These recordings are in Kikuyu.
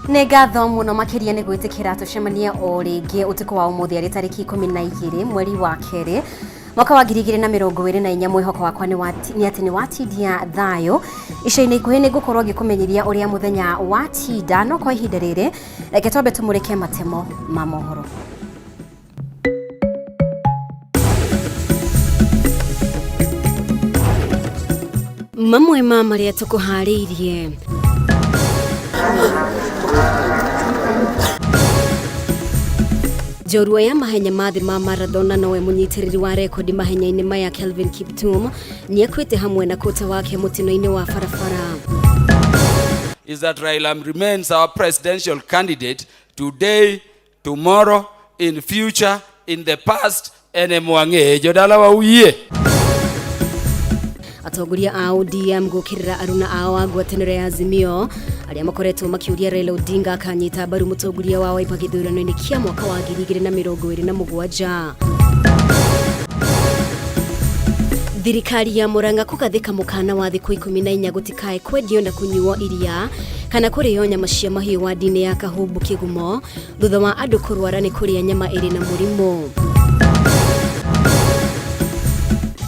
Nĩ ngatho mũno makĩria nĩ gwĩtĩkĩra tũcemanie o rĩngĩ ũtukũ wa ũmũthĩ arĩ tarĩki 12 mweri wa kerĩ mwaka wa 2024. Mwĩhoko wakwa nĩ atĩ nĩ watindia thayũ. Ica-inĩ ikuhĩ nĩ ngũkorwo ngĩkũmenyithia ũrĩa mũthenya watinda, no kwa ihinda rĩrĩ reke twambe tũmũrĩke matemo ma mohoro. Mamwe ma marĩa tũkũharĩirie: njorua ya mahenya ma thĩ ma marathon na nowe mũnyitĩrĩri wa rekondi mahenya-inĩ maya Kelvin Kiptum nĩakuĩte hamwe na kũta wake mũtino-inĩ wa barabara. Is that Raila remains our presidential candidate today, tomorrow, in future, in the past, ene mwang'e jodala uyie. Atongoria a ODM gũkĩrĩra aruna ao a ngwatanĩro ya Azimio arĩa makoretwo makĩũria Raila Odinga akanyita mbaru mũtongoria wa Wiper gĩthurano-inĩ kĩa mwaka wa 2027. Thirikari ya Murang'a kũgathĩka mũkana wa thikũ 14 gũtikae kwendio na kũnyuo iria kana kũrĩo nyama cia mahiũ wadi-inĩ ya Kahumbu Kĩgumo thutha wa andũ kũrwara nĩ kũrĩa nyama ĩrĩ na mũrimũ.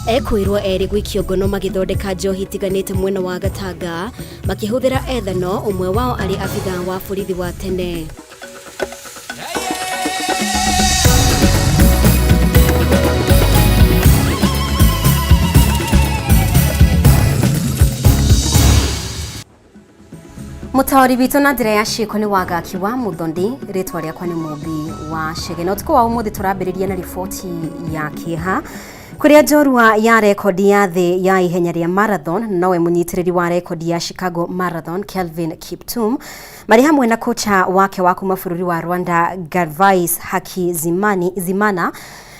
Ekwĩrwo erĩ gũikio ngono magĩthondeka njohi itiganĩte mwena wa Gatanga makĩhũthĩra ethano, ũmwe wao arĩ abithaa wa borithi wa tene. Mũtaũri witũ na njĩra ya ciĩko nĩ Wangaki wa Mũthondi, rĩtwa rĩakwa nĩ Mũmbi wa Chege. Na ũtukũ wa ũmũthĩ tũrambĩrĩria na riboti ya kĩeha kũrĩa njorua ya rekondi ya thĩ ya ihenya rĩa marathon nowe mũnyitĩrĩri wa rekondi ya Chicago Marathon Kelvin Kiptum marĩ hamwe na kocha wake wa kuma bũrũri wa Rwanda Gervais Hakizimana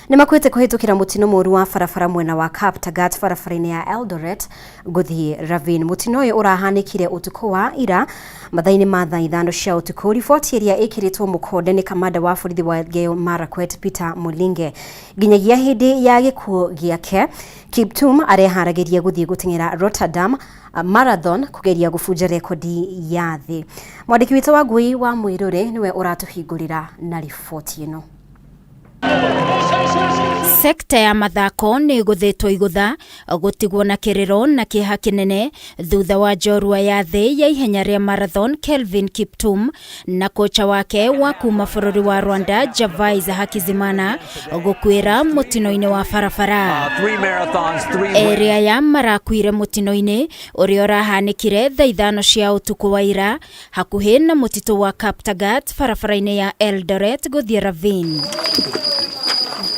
nĩ makuĩte kũhĩtũkĩra mũtino mũru wa barabara mwena wa Kaptagat barabara-inĩ ya Eldoret gũthiĩ Ravine. Mũtino ũyũ ũrahanĩkire ũtukũ wa ira mathaa-inĩ ma thaa 5 cia ũtukũ. Riboti ĩrĩa ĩkĩrĩtwo mũkonde nĩ kamanda wa borithi wa Elgeyo Marakwet Peter Mulinge. Nginyagia hĩndĩ ya gĩkuũ gĩake, Kiptum areharagĩria gũthiĩ gũteng'era Rotterdam Marathon kũgeria gũbunja rekondi ya thĩ. Mwandĩki witũ wa Ngui wa Mwĩrũrĩ nĩwe ũratũhingũrĩra na riboti ĩno. Sekta ya mathako nĩ ĩgũthĩtwo igũtha gũtigwo na kĩrĩro na kĩeha kĩnene thutha wa njorua ya thĩ ya ihenya rĩa marathon Kelvin Kiptum na kocha wake wa kuma bũrũri wa Rwanda Gervais Hakizimana gũkuĩra mũtino-inĩ wa barabara. Erĩ aya marakuire mũtino-inĩ ũrĩa ũrahanĩkire thaa 5 cia ũtukũ wa ira hakuhĩ na mũtitũ wa Kaptagat barabara-inĩ ya Eldoret gũthiĩ Ravine.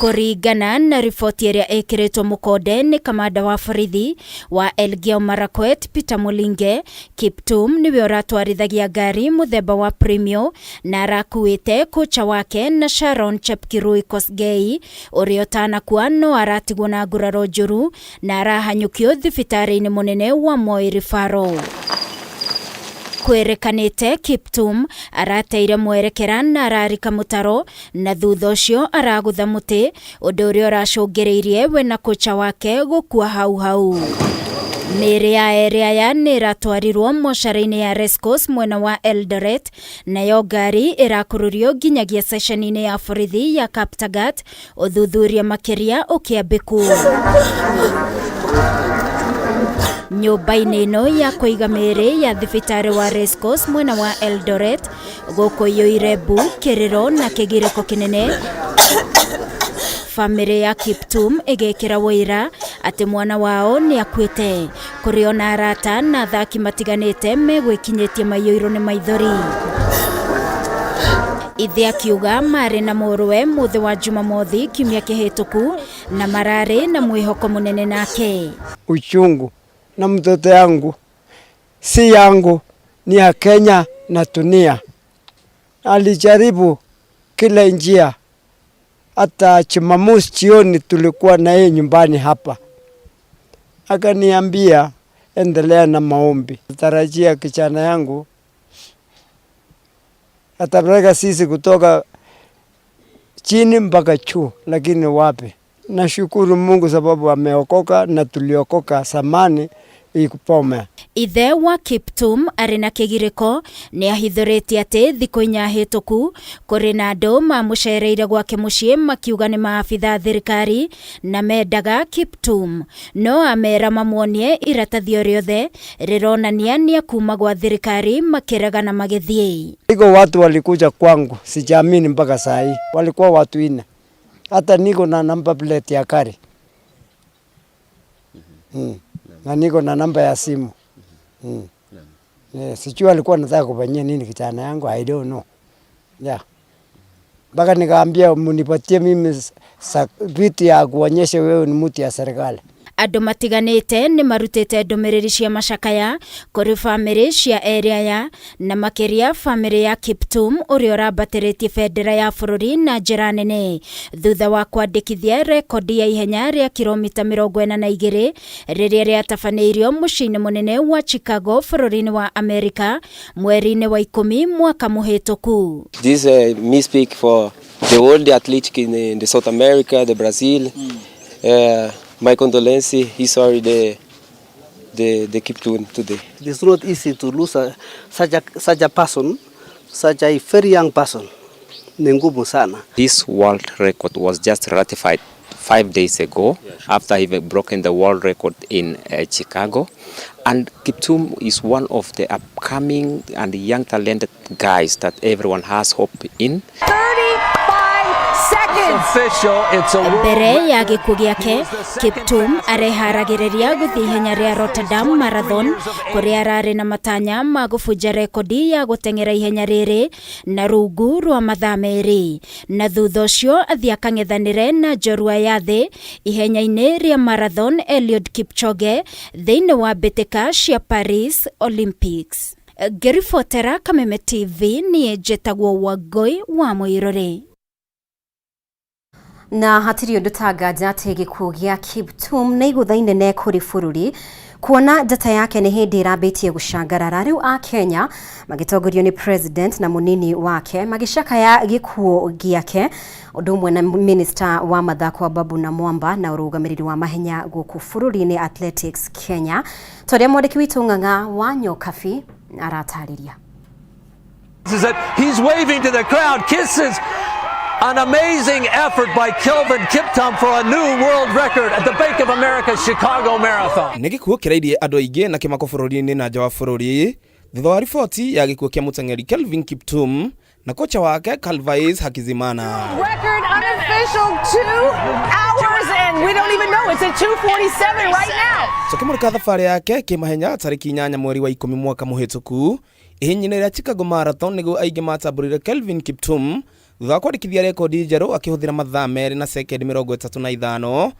Kũringana na riboti ĩrĩa ĩkĩrĩtwo mũkonde nĩ kamanda wa borithi wa Elgeyo Marakwet Peter Mulinge, Kiptum nĩwe ũratwarithagia ngari mũthemba wa Premio na arakuĩte kocha wake na Sharon Chepkirui Kosgei ũrĩa ũtanakua no aratigwo na nguraro njũru na arahanyũkio thibitarĩ-inĩ mũnene wa Moi Referral. Kwĩrĩkanĩte Kiptum arateire mwerekera na ararika mũtaro na thutha ũcio aragũtha mũtĩ, ũndũ ũrĩa ũracũngĩrĩirie we na kocha wake gũkua hau hau. Mĩĩrĩ ya erĩ aya nĩ ĩratwarirwo mocarĩ-inĩ ya Racecourse mwena wa Eldoret, nayo ngari ĩrakururio nginyagia ceceni-inĩ ya borithi ya Kaptagat ũthuthuria makĩria ũkĩambĩkwo. Nyũmba-inĩ ĩno ya kũiga mĩĩrĩ ya thibitarĩ wa Racecourse mwena wa Eldoret gũkũ iyũire mbu, kĩrĩro na kĩgirĩko kĩnene, bamĩrĩ ya Kiptum ĩgĩkĩra ũira atĩ mwana wao nĩ akuĩte. Kũrĩ ona arata na athaki matiganĩte megwĩkinyĩtie maiyũirwo nĩ maithori. Ithe akiuga marĩ na mũrũwe mũthĩ wa Jumamothi kiumia kĩhĩtũku na mararĩ na mwĩhoko mũnene nake. Uchungu na mtoto yangu si yangu, ni ya Kenya na dunia. Alijaribu kila njia, hata Jumamosi jioni tulikuwa na yeye nyumbani hapa, akaniambia endelea na maombi. Tarajia kijana yangu atapeleka sisi kutoka chini mpaka juu, lakini wapi. Nashukuru Mungu sababu ameokoka na tuliokoka zamani. Ipome. Ithe wa Kiptum arĩ na kĩgirĩko nĩ ahithũrĩtie atĩ thikũ inya hĩtũku kũrĩ na andũ mamũcereire gwake mũciĩ makiuga nĩ maabitha thirikari na mendaga Kiptum, no amera mamuonie iratathi o rĩothe rĩronania nĩ akuma gwa thirikari makĩrega na magĩthiĩ. Iko watu walikuja kwangu, sijaamini mpaka saa hii. Walikuwa watu ine. Hata niko na number plate ya gari. Na niko na namba ya simu. Sijui alikuwa anataka kufanyia nini kijana yangu, I don't know. Yeah. Mpaka nikaambia munipatie mimi vitu ya kuonyesha wewe ni mtu ya serikali. Andũ matiganĩte nĩ marutĩte ndũmĩrĩri cia macakaya kũrĩ bamĩrĩ cia erĩ aya na makĩria bamĩrĩ ya Kiptum ũrĩa ũrambatĩrĩtie bendera ya bũrũri na njĩra nene thutha wa kwandĩkithia rekondi ya ihenya rĩa kilomita 42 rĩrĩa rĩatabanĩirio mũciĩ-inĩ mũnene wa Chicago bũrũri-inĩ wa Amerika mweri-inĩ wa 10 mwaka mũhĩtũku. This me speak for the world athletic in the South America, the Brazil. My condolence, he sorry the Kiptum today. It is not easy to lose such a person, such a very young person. Ni ngumu sana. This world record was just ratified 5 days ago after he had broken the world record in Chicago. And Kiptum is one of the upcoming and young talented guys that everyone has hope in. Mbere ya gĩkuũ gĩake, Kiptum areharagĩrĩria gũthiĩ ihenya rĩa Rotterdam Marathon kũrĩa ararĩ na matanya ma gũbunja rekondi ya gũteng'era ihenya rĩrĩ na rungu rwa mathaa merĩ, na thutha ũcio athiĩ akang'ethanĩre na njorua ya thĩ ihenya-inĩ rĩa marathon Eliud Kipchoge thĩinĩ wa mbĩtĩka cia Paris Olympics. Ngĩribotera Kameme TV niĩ njĩtagwo Wangũi wa Mũirũrĩ. Na hatirĩ ũndũ tanganja atĩ gĩkuũ gĩa Kiptum nĩ igũtha inene kũrĩ bũrũri kuona njata yake nĩ hĩndĩ ĩrambĩtie gũcangarara. Rĩu a Kenya magĩtongorio nĩ president na mũnini wake magĩcakaya gĩkuũ gĩake, ũndũ ũmwe na minister wa mathako Ababu Namwamba na ũrũgamĩrĩri wa mahenya gũkũ bũrũri-inĩ Athletics Kenya, ta ũrĩa mwandĩki witũ Ng'ang'a wa Nyokabi aratarĩria. He's waving to the crowd, kisses. An amazing effort by Kelvin Kiptum for a new world record at the Bank of America Chicago Marathon. Nĩ gĩkuũ kĩrairie andũ aingĩ na kĩmako bũrũri-inĩ na nja wa bũrũri thutha wa riboti ya gĩkuũ kĩa mũteng'eri Kelvin Kiptum na kocha wake Calvais Hakizimana. Record unofficial 2 hours and we don't even know it's at 2:47 right now. Tũkĩmũrĩka thabarĩ yake kĩmahenya tarĩki 8 mweri wa 10 mwaka mũhĩtũku ihenya-inĩ rĩa Chicago Marathon nĩguo aingĩ matambũrire Kelvin Kiptum thutha wa kwandĩkithia rekondi njerũ akĩhũthĩra mathaa 2 na sekendi 35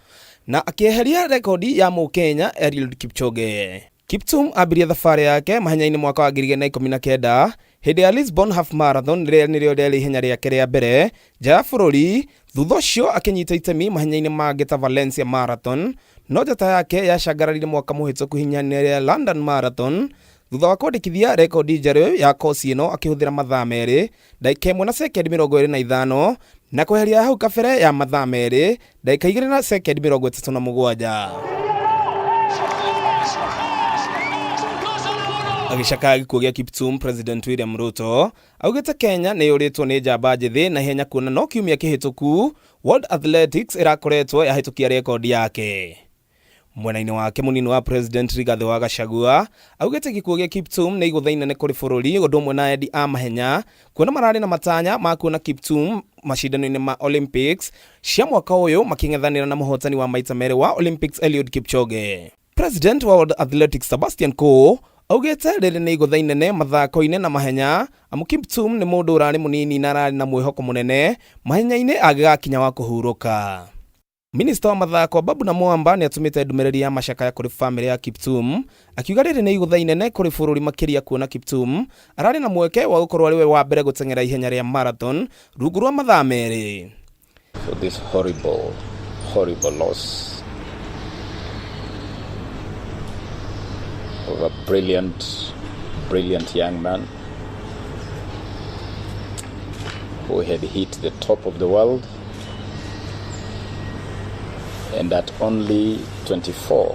na akĩeheria rekondi ya mũkenya Eliud Kipchoge. Kiptum ambirie thabarĩ yake mahenya-inĩ mwaka wa 2019 hĩndĩ ya Lisbon Half Marathon rĩrĩa nĩrĩo rĩarĩ ihenya rĩake rĩa mbere nja ya bũrũri. Thutha ũcio akĩnyita itemi mahenya-inĩ mangĩ ta Valencia Marathon, no njata yake yacangararire mwaka mũhĩtũku ihenya-inĩ rĩa London Marathon thutha wa kwandĩkithia rekondi njerũ ya kosi ĩno akĩhũthĩra mathaa 2 ndagĩka 1 na sekendi 25 na kweheria hau kabere ya mathaa 2 ndagĩka 2 na sekendi 37. Agĩcakaya gĩkuũ gĩa Kiptum, President William Ruto augĩte Kenya nĩ yũrĩtwo nĩ njamba njĩthĩ na ihenya kuona no kiumia kĩhĩtũku World Athletics ĩrakoretwo yahĩtũkia rekondi yake. Mwena-inĩ wake mũnini wa President Rigathi wa Gachagua augĩte gĩkuũ gĩa Kiptum nĩ igũtha inene kũrĩ bũrũri ũndũ ũmwe na endi a mahenya kuona mararĩ na matanya ma kuona Kiptum macindano-inĩ ma Olympics cia mwaka ũyũ makĩng'ethanĩra na mũhotani wa maita merĩ wa Olympics Eliud Kipchoge. President wa World Athletics Sebastian Coe augĩte rĩrĩ nĩ igũtha inene mathako-inĩ na mahenya amu Kiptum nĩ mũndũ ũrarĩ mũnini na ararĩ na mwĩhoko mũnene mahenya-inĩ angĩgakinya wa kũhurũka. Minista wa mathako Ababu Namwamba nĩ atũmĩte ndũmĩrĩri ya macakaya kũrĩ bamĩrĩ ya Kiptum akiuga rĩrĩ nĩ igũtha inene kũrĩ bũrũri makĩria kuona Kiptum ararĩ na mweke wa gũkorwo arĩ we wa mbere gũteng'era ihenya rĩa marathon rungu rwa mathaa 2. For this horrible, horrible loss of a brilliant, brilliant young man who had hit the top of the world and at only 24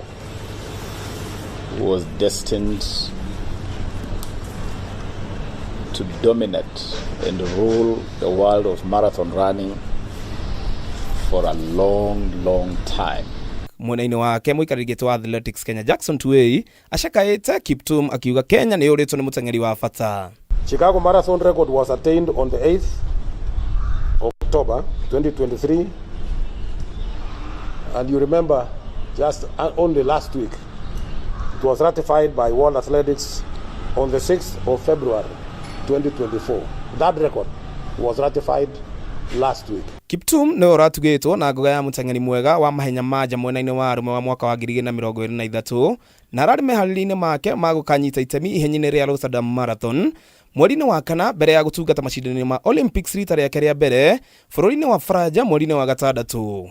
who was destined to dominate and rule the world of marathon running for a long, long time. Mwena-inĩ wake, mũikarĩri gĩtĩ wa Athletics Kenya Jackson Tuwei acakaĩte Kiptum akiuga Kenya nĩ yũrĩtwo nĩ mũteng'eri wa bata. Chicago Marathon record was attained on the 8th October 2023. And you remember, just only last week, it was ratified by World Athletics on the 6th of February 2024. That record was ratified last week. Kiptum nĩwe ũratugĩtwo na ngoga ya mũteng'eri mwega wa mahenya ma nja mwena-inĩ wa arũme wa mwaka wa 2023, na ararĩ meharĩria-inĩ make ma gũkanyita itemi ihenya-inĩ rĩa Rotterdam Marathon mweri-inĩ wa kana, mbere ya gũtungata macindano-inĩ ma Olympics rita rĩake rĩa mbere bũrũri-inĩ wa Faranja mweri-inĩ wa gatandatũ.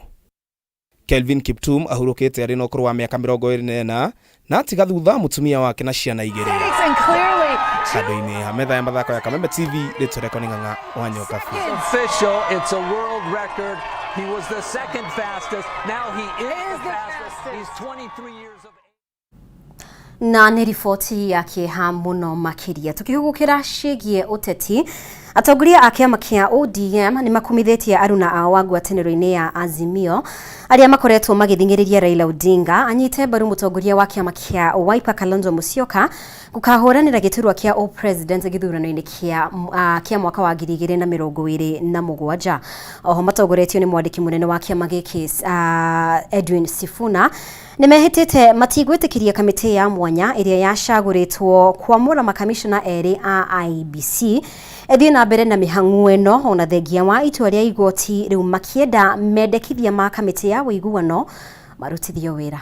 Kelvin Kiptum ahurũkĩte arĩ na ũkũrũ wa mĩaka 24, na atiga thutha mũtumia wake na ciana 2. And clearly, Handũ-inĩ ha metha ya mathako ya Kameme TV, rĩtwa rĩakwa nĩ Ng'ang'a wa Nyokabi. Official, it's a world record. He was the second fastest. Now he is the fastest. He's 23 years of Na nĩ riboti ya kĩeha mũno makĩria. Tũkĩhũgũkĩra ciĩgiĩ ũteti, atongoria a kĩama kĩa ODM nĩ makumithĩtie aruna ao a ngwatanĩro-inĩ ya Azimio arĩa makoretwo magĩthing'ĩrĩria Raila Odinga anyite mbaru mũtongoria wa kĩama kĩa Wiper Kalonzo Musyoka gũkahũranĩra gĩturwa kĩa o-president gĩthurano-inĩ kĩa mwaka wa 2027. Oho matongoretio nĩ mwandĩki mũnene wa kĩama gĩkĩ Edwin Sifuna, nĩ mehĩtĩte matigwĩtĩkĩria kamĩtĩ ya mwanya ĩrĩa yacagũrĩtwo kwamũra makamishna erĩ a IEBC ĩthiĩ na mbere na mĩhang'o ĩno, ona thengia wa itua rĩa igoti rĩu, makĩenda mendekithia ma kamĩtĩ ya ũiguano marutithio wĩra.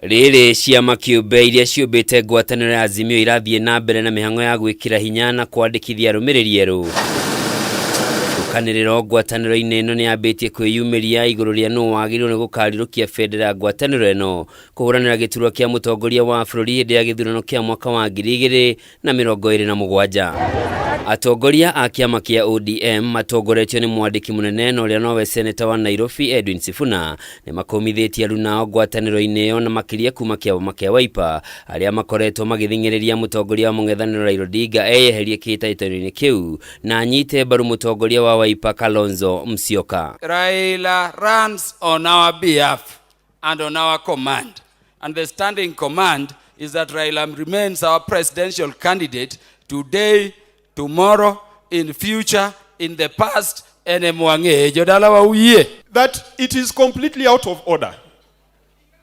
Rĩrĩ ciama kĩũmbe iria ciũmbĩte ngwatanĩro ya Azimio irathiĩ na mbere na mĩhang'o ya gwĩkĩra hinya na kwandĩkithia arũmĩrĩri erũ. Gũkanĩrĩrwo ngwatanĩro-inĩ ĩno nĩ yambĩtie kwĩyumĩria igũrũ rĩa nũ wagĩrĩirwo nĩ gũkarirũkia bendera ya ngwatanĩro ĩno kũhũranĩra gĩturwa kĩa mũtongoria wa bũrũri hĩndĩ ya gĩthurano kĩa mwaka wa 2027. Atongoria a kĩama kĩa ODM matongoretio nĩ mwandĩki mũnene na ũrĩa nowe seneta wa Nairobi Edwin Sifuna nĩ makũmithĩtie arunao ngwatanĩro-inĩ ĩyo, na makĩria kuma kĩama kĩa Wiper, arĩa makoretwo magĩthing'ĩrĩria mũtongoria wa mũng'ethanĩro Raila Odinga eyeherie kĩhĩtahĩtano-inĩ kĩu na anyite mbaru mũtongoria wa Wiper Kalonzo Musyoka. Raila runs on our behalf and on our command. And the standing command is that Raila remains our presidential candidate today, tomorrow, in future, in the past, and Mwang'e jodala wa uyie. That it is completely out of order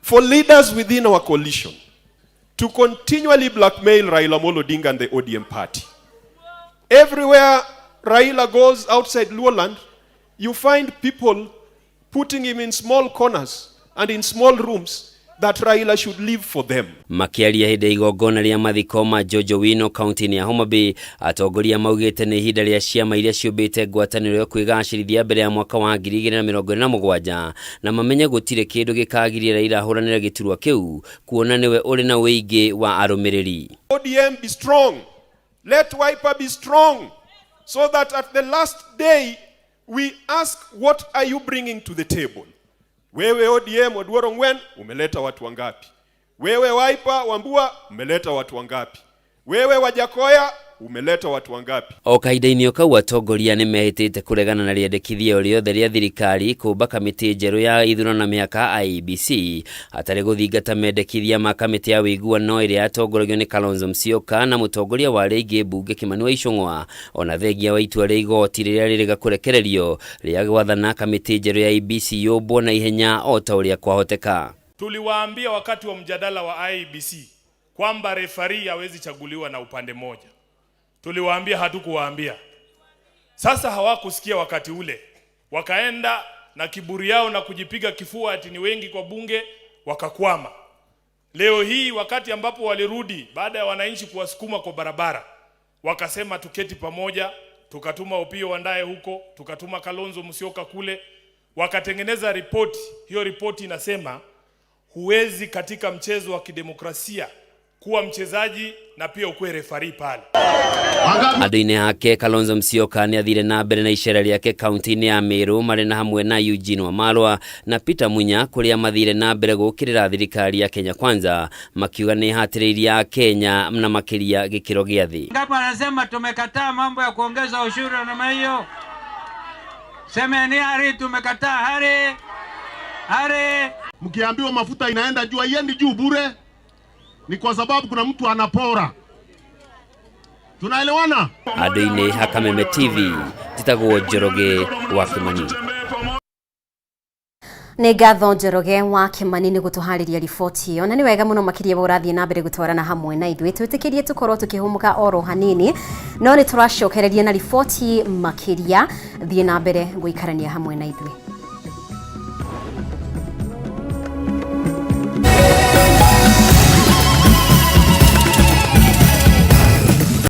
for leaders within our coalition to continually blackmail Raila Amolo Odinga and the ODM party. Everywhere Raila goes outside Luoland, you find people putting him in small corners and in small rooms that Raila should leave for them. Makiaria hĩndĩ ya igongona rĩa mathiko ma George Owino kaunti-inĩ ya Homa Bay, atongoria maugĩte nĩ ihinda rĩa ciama iria ciũmbĩte ngwatanĩro ĩyo kwĩgacĩrithia mbere ya mwaka wa 2027, na mamenye gũtirĩ kĩndũ gĩkagiria Raila ahũranĩre gĩturwa kĩu, kuona nĩwe ũrĩ na ũingĩ wa arũmĩrĩri. ODM be strong. Let Wiper be strong. So that at the last day, we ask, "What are you bringing to the table?" Wewe ODM Oduor Ong'wen, umeleta watu wangapi? Wewe Wiper Wambua, umeleta watu wangapi? Wewe Wajackoyah, umeleta watu wangapi? O kahinda-inĩ o kau, atongoria nĩ mehĩtĩte kũregana na rĩendekithia o rĩothe rĩa thirikari kũmba kamĩtĩ njerũ ya ithurano na mĩhaka IEBC hatarĩ gũthingata mendekithia ma kamĩtĩ ya ũiguano ĩrĩa yatongoragio nĩ Kalonzo Musyoka na mũtongoria wa arĩa aingĩ mbunge Kimani wa Ichung'wa, ona thengia wa itua rĩa igoti rĩrĩa rĩrĩga kũrekererio rĩa gwathana kamĩtĩ njerũ ya IEBC yũmbwo na ihenya o ta ũrĩa kwahoteka. Tuliwaambia wakati wa mjadala wa IEBC kwamba referee hawezi chaguliwa na upande mmoja. Tuliwaambia, hatukuwaambia? Sasa hawakusikia wakati ule, wakaenda na kiburi yao na kujipiga kifua ati ni wengi kwa bunge, wakakwama. Leo hii wakati ambapo walirudi baada ya wananchi kuwasukuma kwa barabara, wakasema tuketi pamoja, tukatuma Opiyo Wandayi huko, tukatuma Kalonzo Musyoka kule, wakatengeneza ripoti. Hiyo ripoti inasema huwezi katika mchezo wa kidemokrasia Kuwa mchezaji na pia ukuwe refarii pale. Andũ-inĩ ake Kalonzo Musyoka nĩ athire na mbere na icera rĩake kaunti-inĩ ya Meru marĩ na hamwe na Eugene Wamalwa na Peter Munya kũrĩa mathire na mbere gũũkĩrĩra thirikari ya Kenya Kwanza makiuga nĩ ĩhatĩrĩirie Akenya na makĩria gĩkĩro gĩa thĩ. Ngapi anasema tumekataa mambo ya kuongeza ushuru namna hiyo? Semeni hari, tumekataa hari hari. Mkiambiwa mafuta inaenda juu, haiendi juu bure, ni kwa sababu kuna mtu anapora. Tunaelewana? Andũ-inĩ ha Kameme TV njĩtagwo Njoroge wa Kĩmani. Nĩ ngatho Njoroge wa Kĩmani nĩ gũtũharĩria riboti ĩyo, na nĩ wega mũno makĩria we ũrathiĩ na mbere gũtwarana hamwe na ithuĩ. Twĩtĩkĩrie tũkorwo tũkĩhũmũka oro hanini, no nĩ tũracokereria na riboti makĩria. Thiĩ na mbere gũikarania hamwe na ithuĩ.